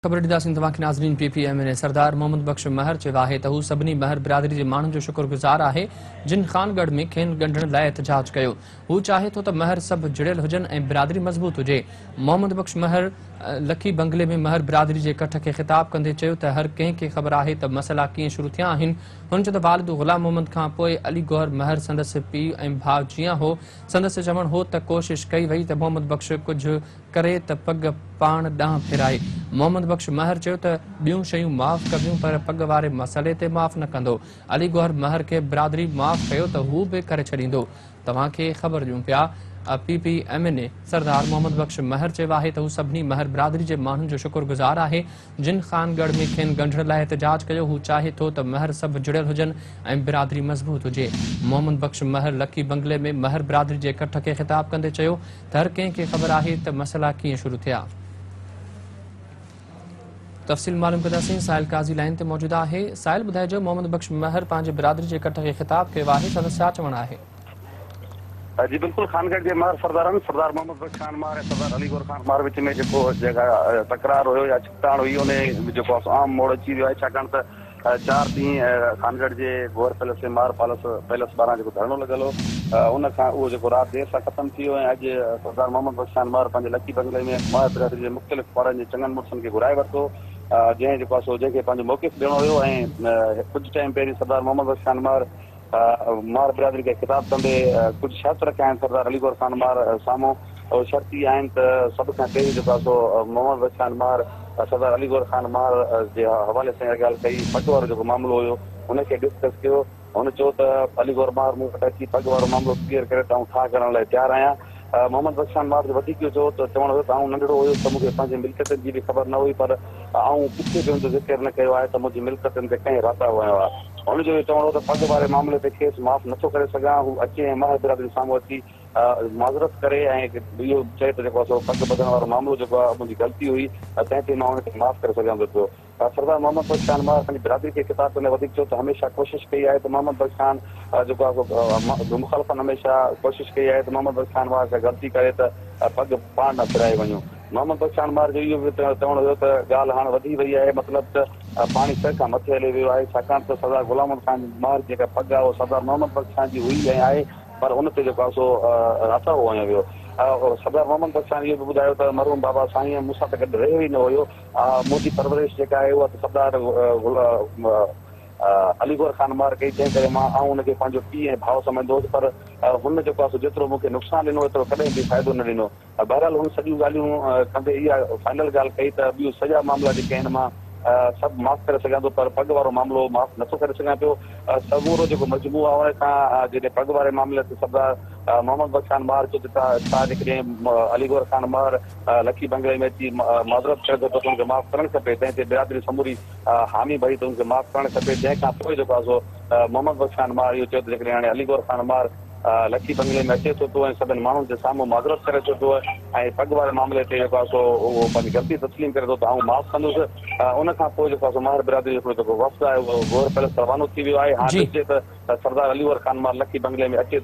خبر ڏينداسين توهان کي ناظرين P P M N A Sardar Muhammad Bakhsh Mahar چيو آهي ته هو سڀني مهر برادري جي ماڻهن جو شڪر گذار آهي جن خانڳڙهه ۾ کين ڳنڍڻ لاء احتجاج ڪيو هو چاهي ٿو ته مهر سڀ جڙيل هجن ۽ برادري مضبوط هجي محمد بخش مهر لکي بنگلي ۾ مهر برادري جي ڪٺ کي خطاب ڪندي چيو ته هر ڪنهن کي خبر آهي ته مسئلا ڪيئن شروع ٿيا آهن هن چيو ته والد غلام محمد کان پوء علي گوهر مهر سندس پيء ۽ ڀاء جيان هو سندس چوڻ هو ته ڪوشش ڪئي وئي ته محمد بخش ڪجهه ڪري ته پڳ پاڻ ڏانهن ڦيرائي. محمد بخش مهر چيو ته ٻيون شيون معاف ڪبيون پر پڳ واري مسئلي تي معاف نه ڪندو. علي گوهر مهر کي برادري معاف ڪيو ته هو به ڪري ڇڏيندو. توهان کي خبر ڏيون پيا P P M N A Sardar Muhammad Bakhsh Mahar چيو آهي ته هو سڀني مهر برادري جي ماڻهن جو شڪر گذار آهي جن خانڳڙهه ۾ کين ڳنڍڻ لاء احتجاج ڪيو، هو چاهي ٿو ته مهر سڀ جڙيل هجن ۽ برادري مضبوط هجي. محمد بخش مهر لڪي بنگلي ۾ مهر برادري جي ڪٺ کي خطاب ڪندي چيو ته هر ڪنهن کي خبر آهي ته مسئلا ڪيئن شروع ٿيا. تفصيل معلوم ڪنداسين، ساحل قاضي لائين تي موجود آهي. ساحل ٻڌائجو محمد بخش مهر پنهنجي برادري جي ڪٺ کي خطاب ڪيو آهي، سندس ڇا چوڻ آهي؟ جي بلڪل خانڳڙهه جي مهر سردارن سردار محمد بخش خان مهر ۽ سردار علي گور خان مهر وچ ۾ جيڪو جيڪا تڪرار هيو يا ڇڪتاڻ هئي ان جيڪو آهي سو عام موڙ اچي ويو آهي ڇاڪاڻ ته چار ڏينهن خانڳڙهه جي گوهر پيلس ۽ مهر پالس پيلس ٻاهران جيڪو ڌرڻو لڳل هو ان کان اهو جيڪو رات دير سان ختم ٿي ويو ۽ اڄ سردار محمد بخش خان مهر پنهنجي لڪي بنگلي ۾ مهر برادري جي مختلف پاڙن جي چڱن مڙسن کي گهرائي ورتو جنهن جيڪو آهي سو جنهن کي پنهنجو موقف ڏيڻو هيو ۽ ڪجهه ٽائيم پهرين سردار محمد بخش خان مهر مهر برادري کي خطاب ڪندي ڪجهه شرط رکيا آهن سردار علي گوهر خان مهر سامهون اهي شرط اهي آهن ته سڀ کان پهرين جيڪو آهي سو محمد بخش خان مهر سردار علي گوهر خان مهر جي حوالي سان اها ڳالهه ڪئي پڳ وارو جيڪو معاملو هيو ان کي ڊسڪس ڪيو هن چيو ته علي گوهر مهر مون وٽ اچي پڳ وارو معاملو ڪليئر ڪري ته آئون ٺاهه ڪرڻ لاء تيار آهيان محمد بخش خان مهر جو وڌيڪ اهو چيو ته چوڻ هيو ته آئون ننڍڙو هيس ته مون کي پنهنجي ملڪيتن جي به خبر نه هئي پر آئون ڪٿي به ان جو ذڪر نه ڪيو آهي ته منهنجي ملڪيتن تي ڪنهن راتاهو هنيو آهي. هن جو اهو چوڻ هو ته پڳ واري معاملي تي کيس معاف نه ٿو ڪري سگهان، هو اچي ۽ مهر برادري سامهون اچي معذرت ڪري ۽ اهو چئي ته جيڪو آهي سو پڳ ٻڌڻ وارو معاملو جيڪو آهي منهنجي غلطي هئي تنهن تي مان ان کي معاف ڪري سگهان ٿو پيو. سردار محمد بخش خان مهر پنهنجي برادري کي خطاب ڪندي وڌيڪ چيو ته هميشه ڪوشش ڪئي آهي ته محمد بخش خان جيڪو آهي سو مخالفن هميشه ڪوشش ڪئي آهي ته محمد بخش خان مهر ڪا غلطي ڪري ته پڳ پاڻ ڏانهن ڦيرائي وڃون. محمد بخش خان مهر جو اهو به چوڻ هيو ته ڳالهه هاڻ وڌي وئي آهي مطلب ته پاڻي سر کان مٿي هلي ويو آهي ڇاڪاڻ ته سردار غلام محمد خان مهر جي جيڪا پڳ آهي اها سردار محمد بخش خان جي هئي ۽ آهي پر ان تي جيڪو آهي سو راتاهو هنيو ويو. سردار محمد بخش خان اهو به ٻڌايو ته مرحوم بابا سائين مون سان ته گڏ رهيو ئي نه هيو منهنجي پرورش جيڪا آهي اها ته سردار علي گوهر خان مهر ڪئي، تنهن ڪري مان آئون ان کي پنهنجو پيء ۽ ڀاء سمجهندو هوس، پر هن جيڪو آهي سو جيترو مون کي نقصان ڏنو ايترو ڪڏهن به فائدو نه ڏنو. بهرحال هن سڄيون ڳالهيون ڪندي اها فائنل ڳالهه ڪئي ته ٻيون سڄا معاملا جيڪي آهن مان سڀ معاف ڪري سگهان ٿو پر پڳ وارو معاملو معاف نٿو ڪري سگهان پيو. سمورو جيڪو مجموعو آهي ان کان جڏهن پڳ واري معاملي تي سردار محمد بخش خان مهر چيو ته ڇا جيڪڏهن علي گوهر خان مهر لکي بنگلي ۾ اچي معذرت ڪري ٿو ته ان کي معاف ڪرڻ کپي، تنهن تي برادري سموري حامي ڀري ته ان کي معاف ڪرڻ کپي، جنهن کان پوء جيڪو آهي سو محمد بخش خان مهر اهو چيو ته جيڪڏهن هاڻي علي گوهر خان مهر لکي بنگلي ۾ اچي ٿو پيو ۽ سڀن ماڻهن جي سامهون معذرت ڪري ٿو پيو ۽ پڳ واري معاملي تي جيڪو آهي سو اهو پنهنجي غلطي تسليم ڪري ٿو ته آئون معاف ڪندس، ان کان پوء جيڪو آهي سو مهر برادري جو هڪڙو جيڪو وفد آهي اهو گوهر پيلس روانو ٿي ويو آهي، هاڻ ڏسجي ته سردار علي گوهر خان مهر لکي بنگلي ۾ اچي ٿو.